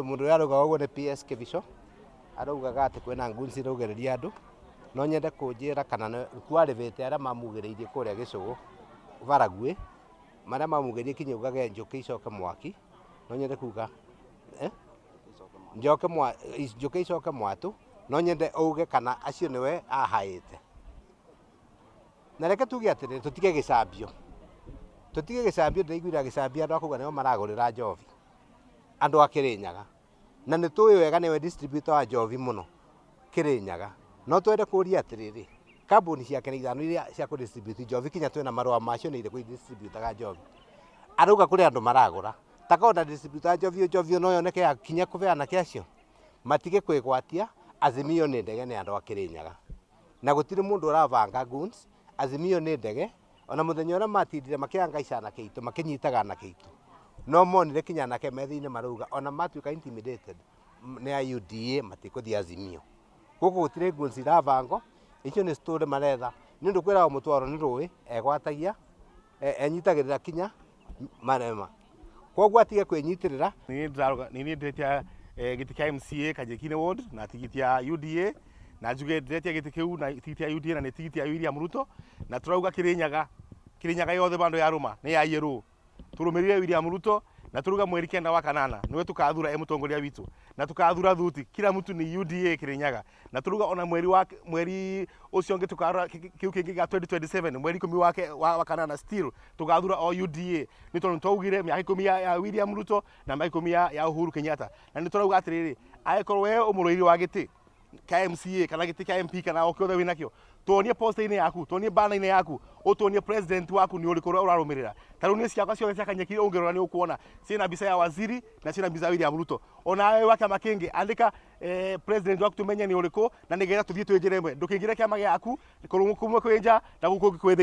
Mũndũ ũrĩa arauga ũguo nĩ PS Kĩbico, araugaga atĩ kwĩna goons iraugĩrĩria andũ, no nyende kũnjĩra kana kwarĩbĩte arĩa mamugĩrĩirie kũrĩa Gĩcũgũ Baraguĩ, marĩa mamugĩrĩirie kinya augage njũkĩ icoke mwaki, no nyende kuga njoke njũkĩ icoke mwatũ, no nyende auge kana acio nĩwe ahaĩte. Na reke tuge atĩrĩrĩ, tũtige gĩcambio, tũtige gĩcambio, ndĩraiguire agĩcambia andũ akauga nĩo maragũrĩra njobi. Andũ a Kĩrĩnyaga na nĩ tũĩ wega nĩwe distributor wa njohi mũno Kĩrĩnyaga. No twende kũria atĩrĩrĩ, kambuni ciake nĩ ithano iria cia kũ distribute njohi kinya twĩna marũa macio nĩ irĩkũ i distributaga njohi. Arauga kũrĩ andũ maragũra, ta korwo nda distributaga njohi njohi no yoneke ya kinya kũbe anake acio? Matige kwĩgwatia, Azimio nĩ ndege nĩ andũ a Kĩrĩnyaga. Na gũtirĩ mũndũ ũrabanga goons, Azimio nĩ ndege. Ona mũthenya ũrĩa matindire makĩangaica anake aitũ, makĩnyitaga anake aitũ, no monire kinya anake me thĩinĩ marauga ona matuĩka intimidated nĩ a UDA matikũthiĩ Azimio. Gũkũ gũtirĩ goons irabangwo, icio nĩ story maretha, nĩ ũndũ kwĩragwo mũtwaro nĩ rũĩ, egwatagia, enyitagĩrĩra kinya marema. Koguo atige kwĩnyitĩrĩra. Nĩ niĩ ndĩretia gĩtĩ kĩa MCA Kanyekine Ward na tigiti ya UDA, na njuge ndĩretia gĩtĩ kĩu na tigiti ya UDA na nĩ tigiti ya William Ruto, na tũrauga Kĩrĩnyaga, Kĩrĩnyaga yothe bando yarũma nĩ ya yerũ. Tũrũmĩrĩre William Ruto na tũrauga mweri 9 wa kanana nĩwe tũkathura e mũtongoria witũ, na tũkathura thuti kila mtu ni UDA Kĩrĩnyaga, na tũrauga ona mweri wa mweri ũcio ũngĩ tũkarora kĩu kĩngĩ gĩa 2027 mweri 10 wa kanana still tũgathura o UDA, nĩ tondũ twaugire mĩaka 10 ya William Ruto na mĩaka 10 ya Uhuru Kenyatta. Na nĩ tũrauga atĩrĩrĩ, angĩkorwo we ũmũrũĩri wa gĩtĩ kĩa MCA kana gĩtĩ kĩa MP kana o kĩothe wĩnakĩo, tuonie poster-inĩ yaku, tuonie banner-inĩ yaku, ũtuonie president waku nĩ ũrĩkũ ũrĩa ũrarũmĩrĩra. Ta rĩu niĩ ciakwa ciothe cia Kanyeki ũngĩrora nĩ ũkuona ciĩna mbica ya waziri na ciĩna mbica ya William Ruto. Ona we wa kĩama kĩngĩ andĩka president waku tũmenye nĩ ũrĩkũ, na nĩgetha tũthiĩ twĩ njĩra ĩmwe. Ndũkĩingĩre kĩama gĩaku kũmwe kwĩ nja na gũkũ kũngĩ kwĩ thĩinĩ.